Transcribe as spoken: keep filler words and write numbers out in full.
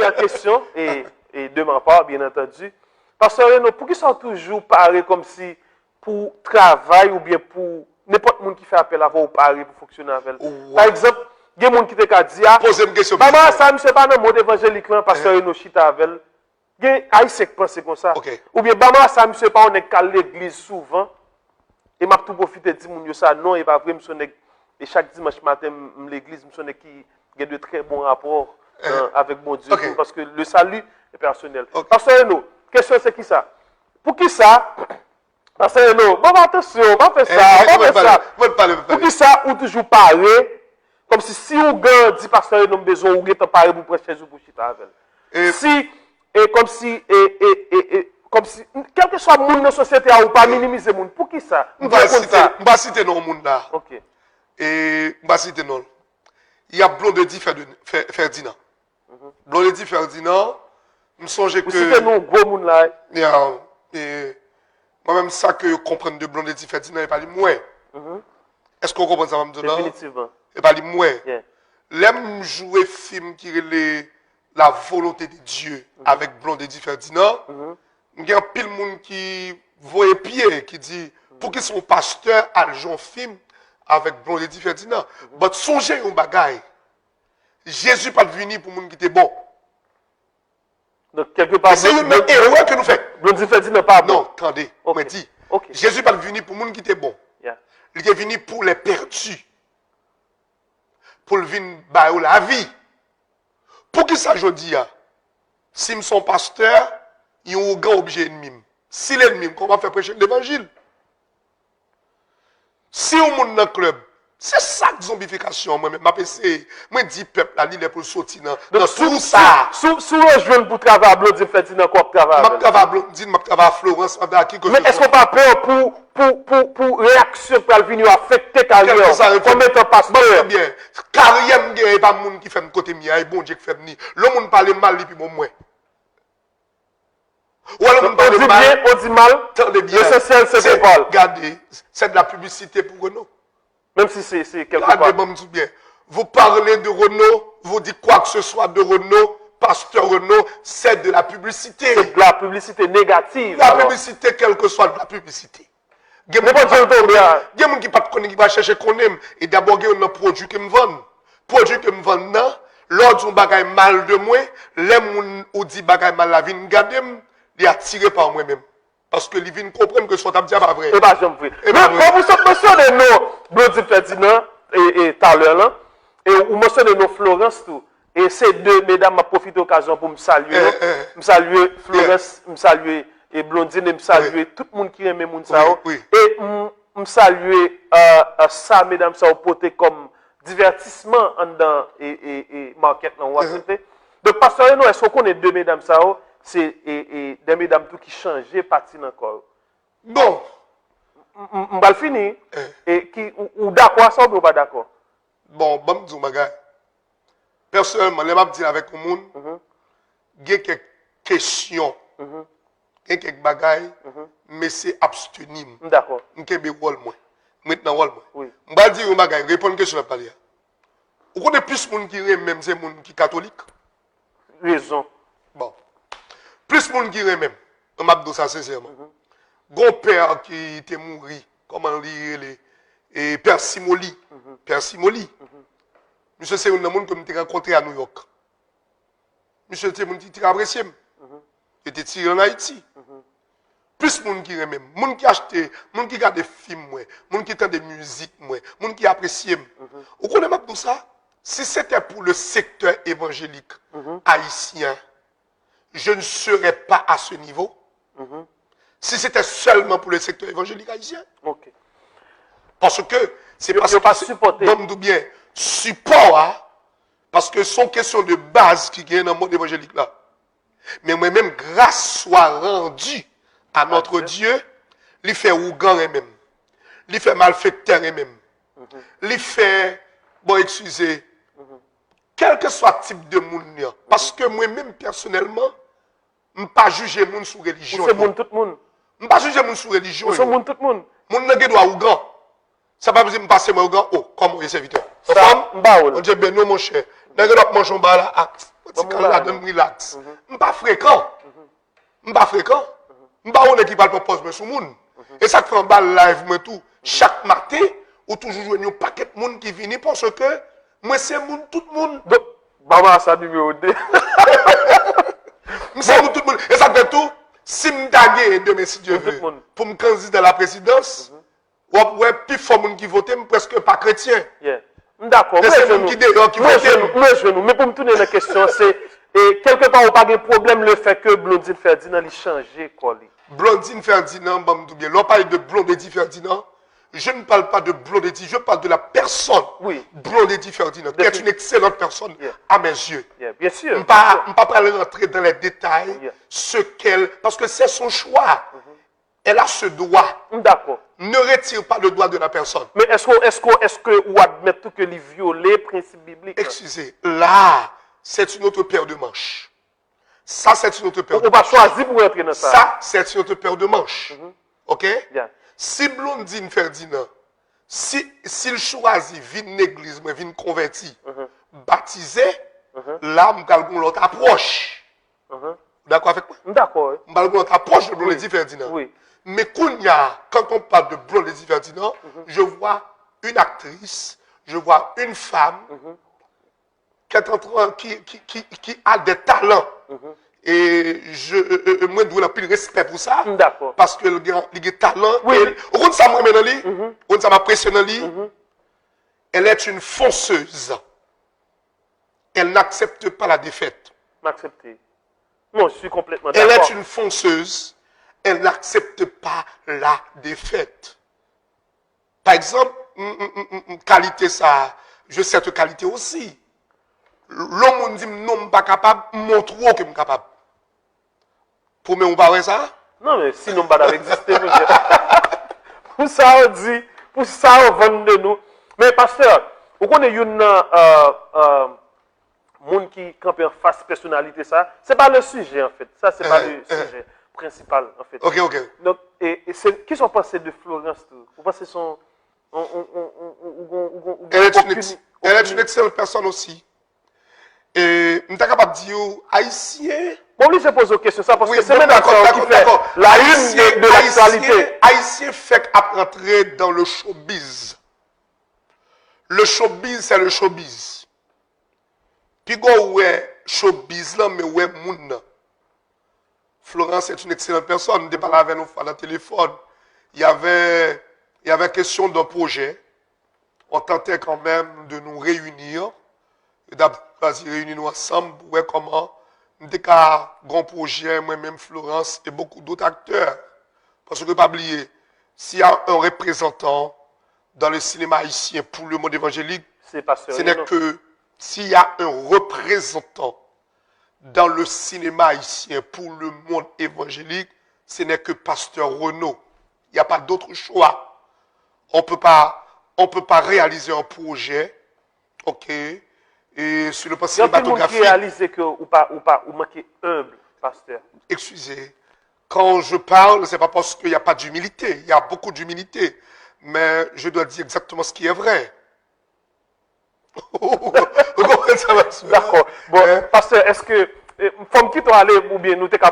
Dènyè kesyon, e, e de ma part, byen antandi. Pastè Reno, poukisa w toujou pare kòmsi pou travay oubyen pou nenpòt moun ki fè apèl avè w, ou pare pou fonksyone avè l? Pa egzanp, gen moun ki te ka di, a, Poze m kesyon. Bamara sa, misye pa nan mond evanjelik lan, Pastè Reno chita avè l. Gen Ayisyen k panse konsa. Oubyen Bamara sa, misye pa yon nèg k al legliz souvan. E m ap tou pwofite di moun yo sa, non, e pa vre, m se yon nèg, e chak dimanch maten, m, m legliz, m se yon nèg ki gen de trè bon rapò nan, avèk Bondye tou, paske le salut est personnel. Pastè Reno, kesyon se kisa? Poukisa? Pastè Reno, ban m atansyon, pa fè sa, pa fè sa. Poukisa ou toujou pare? Kòmsi si ougan di Pastè Reno m bezwen, ou gentan pare pou pran chèz ou pou chita avè l. Si, e kòmsi, e, e, e, e, kòmsi, kèlkeswa moun nan sosyete a, ou pa minimize moun. Poukisa? M vle konn sa. M pa site non moun la. Ok. E m pa site non l. Y ap Blondedy Ferdinand. Blondedy Ferdinand, m sonje ke... Ou site non gwo moun la wi. Ya, e mwen menm sa ke yo konprann de Blondedy Ferdinand, e pa li m wè. Èske w konprann sa m ap di w la? Definitivman. E pa li m wè. Lè m jwe fim ki rele La volonté de Dieu avèk Blondedy Ferdinand, m gen anpil moun ki voye pye, ki di, poukisa yon pastè al jwe yon fim avèk Blondedy Ferdinand? But sonje yon bagay, Jezi pa t vini pou moun ki te bon. Donk, kèlkepa, se youn nan erè ke nou fè. Blondedy Ferdinand pa bon. Non, tande, mwen di, Jezi pa t vini pou moun ki te bon. Li te vini pou les perdus. Pou l vin ba yo lavi. Poukisa jodi a, si m se yon pastè, yon ougan oblije ènmi m? Si l ènmi m, kòman m ap fè preche levanjil? Si yon moun nan klèb, se sa k zonbifikasyon an, mwen menm m ap eseye. Mwen di pèp la, li lè pou l soti nan, nan twou sa a. Si w rejwenn pou travay a Blondedy Ferdinand, kò w ap travay avè l. M ap travay a Blondedy, m ap travay a Florence, m ap travay a kikeswa. Men èske w pa pè pou, pou, pou, pou reyaksyon k pral vini yo afekte karyè w kòm etan pastè? Ban m di w byen, karyè m genyen, e pa moun ki fè m kote m ye a, e Bondye k fè m ni. Lè yon moun pale m mal, li pi bon mwen. Ou wè lè moun pale mal. Ou di mal. Tande byen. Lesansyèl se pou pale. Gade, c'est de la publicité pour Renaud. Menm si se, se kèlkepa. Gade, ban m di w byen. Vous parlez de Renaud, vous dites quoi que ce soit de Renaud, pasteur Renaud, c'est de la publicité. Se de la piblisite negativ. La piblisite, quelle que soit la publicité. Gen moun ki pa t konnen, gen moun ki pa t konnen ki pral chèche konnen m. E dabò gen youn nan pwodui ke m vann. Pwodui ke m vann nan, lè w di yon bagay mal de mwen, lè moun ou di bagay mal la vin gade m, li atire pa mwen menm. Paske li vin konprann ke sa w t ap di a pa vrè. E pa janm vre. Men kòm ou sot mansyone non Blondedy Ferdinand e, e talè lan, e ou mansyone non Florence tou. E se de medam, m ap pwofite okazyon pou m salye yo. M salye Florence, m salye e Blondedy, e m salye tout moun ki renmen moun sa yo. E m, m salye sa medam sa yo pote kòm divètisman anndan e, e, e market lan, ou aksepte? Donk, pastè Reno, èske w konnen de medam sa yo, se e, e de medam tou ki chanje pati nan kò yo? Bon. M, m, m pral fini. E ki, ou, ou dakò a sa oubyen ou pa dakò? Bon, ban m di w yon bagay. Pèsonèlman, lè m ap deal avèk yon moun, gen kèk kesyon, gen kèk bagay, m eseye absteni m. M dakò. M kenbe wòl mwen. M ret nan wòl mwen. M pral di yon bagay, reponn kesyon w ap pale a. Ou konnen plis moun ki renmen m se moun ki katolik? Rezon. Bon. Plis moun ki renmen m. M ap di w sa sensèman. Gon pè ki te mouri, kòman li rele? E, Pè Simoli. Pè Simoli. Misye se youn nan moun ke m te rankontre a New York. Misye se te moun ki te apresye m. Li te tire ann Ayiti. Plis moun ki renmen m, moun ki achte, moun ki gade fim mwen, moun ki tande mizik mwen, moun ki apresye m. Ou konnen m ap di w sa? Si c'était pour le secteur évangélique haïtien, je ne serais pas à ce niveau. Si c'était seulement pour le secteur évangélique haïtien. Ok. Paske se paske, ban m di w byen, sipò a, paske se yon kesyon de baz ki genyen nan mond evanjelik la. Men mwen menm, grâce soit rendue à notre Dieu, li fè ougan renmen m. Li fè malfektè renmen m. Li fè, bon, eskize, kèlkeswa tip de moun li an. Paske mwen menm, pèsonèlman, m pa jije moun sou relijyon yo. Ou se moun tout moun. M pa jije moun sou relijyon yo. Ou se moun tout moun. Moun nan gen dwa ougan. Sa pa vle di m pase mwen ougan, o, kòman w ye sèvitè? Anfòm? Bondye beni w, monchè. Nèg yo ap manje yon bagay la, a, Ti kal ladan m relax. M pa frekan. M pa frekan. M pa yon nèg ki pral pran pòz mwen sou moun. E sa k fè anba live mwen tou, chak maten, ou toujou jwenn yon pakèt moun ki vini paske mwen se moun tout moun. Donk, ba mwen sa nimewo de. M se moun tout moun. E sa k fè tou, si m ta genyen demen, si Dye ve, pou m kandida la prezidans, w ap wè pifò moun ki vote m prèske pa kretyen. M dakò. E se moun ki deyò ki vote m. M rejwenn ou. Men pou m tounen nan kesyon an, se, e, kèlkepa ou pa gen pwoblèm lefètke Blondine Ferdinand li chanje kò li. Blondine Ferdinand, ban m di w byen, lè w pale de Blondedy Ferdinand, je ne parle pas de Blondedy, je parle de la personne Blondedy Ferdinand, qui est une excellente personne à mes yeux. Bien sûr. M pa, m pa pral rantre dans les détails, ce qu'elle, parce que c'est son choix. Elle a ce droit. M dakò. Ne retire pas le droit de la personne. Men èske, èske, èske ou admèt tou ke li vyole prensip biblik? Excusez, là, c'est une autre paire de manches. Ça, c'est une autre paire de Ou pa chwazi pou rantre nan sa. Ça, c'est une autre paire de manches. OK? Si Blondine Ferdinand, si, si l chwazi vin legliz mwen, vin konvèti, batize, la, m pral gen yon lòt apwòch. Ou dakò avèk mwen? M dakò, wi. M pral gen yon lòt apwòch de Blondedy Ferdinand. Wi. Mais kounye a, quand on parle de Blondedy Ferdinand, je vois une actrice, je vois une femme qui est en train, qui, qui, qui, qui a des talents. E je, euh, euh, mwen dwe l anpil respè pou sa. M dakò. Paske li gen, li gen talan. E ou konn sa m renmen nan li? Ou konn sa m apresye nan li? Elle est une fonceuse. Elle n'accepte pas la défaite. M aksepte. Non, je suis complètement Elle d'accord. Est une fonceuse. Elle n'accepte pas la défaite. Pa egzanp, m, m, m, m, m, kalite sa, je cette qualité aussi. Lè yon moun di m non, m pa kapab, m montre w ke m kapab. Pwomè w pa wè sa? Non, men sinon m pa t ap egziste, monchè. Pou sa yo di, pou sa yo vann de nou. Men, pastè, ou konnen youn nan, euh, euh, moun ki kanpe anfas pèsonalite sa, se pa le sujet, en fait. Sa, se pa le sujet principal, en fait. Ok, ok. Donk, e, e se, kisa w panse de Florence tou? Ou panse se yon, yon, yon, yon, yon, ou gon, ou gon, ou Elle gon est une, ex- elle est une excellente personne aussi. E m ta kapab di w, Ayisyen. Mwen oblije poze w kesyon sa, paske Wi, se bon, menaj sa dakò, yo ki dakò, fè dakò. la une de, de Ayisyen, l'actualité. Ayisyen fèk ap rantre dans le showbiz. Le showbiz, c'est le showbiz. Piga w wè showbiz lan, men w wè moun nan. Florence est une excellente personne. M te pale avè l yon fwa nan telefòn. Il y avait, il y avait question d'un projet. On tentait quand même de nous réunir. E n ap chwazi reyini nou ansanm pou wè kòman m te ka gon pwojè, mwen menm, Florence et beaucoup d'autres acteurs. Paske pa bliye, s'il y a un représentant dans le cinéma haïtien pour le monde évangélique, Se pastè ce n'est Renaud. Que s'il y a un représentant dans le cinéma haïtien pour le monde évangélique, ce n'est que Pasteur Renaud. Il n'y a pas d'autre choix. On peut pas, on peut pas réaliser un projet, ok, et sur le plan Gen anpil moun ki cinématographique. Réalize ke ou pa, ou pa, ou manke humble, pastè. Excusez, quand je parle, c'est pas parce qu'il n'y a pas d'humilité. Il y a beaucoup d'humilité, mais je dois dire exactement ce qui est vrai. Ou konprann sa, Maxwell? Dakò. Bon, pastè, èske, eh, fò m kite w ale oubyen nou te ka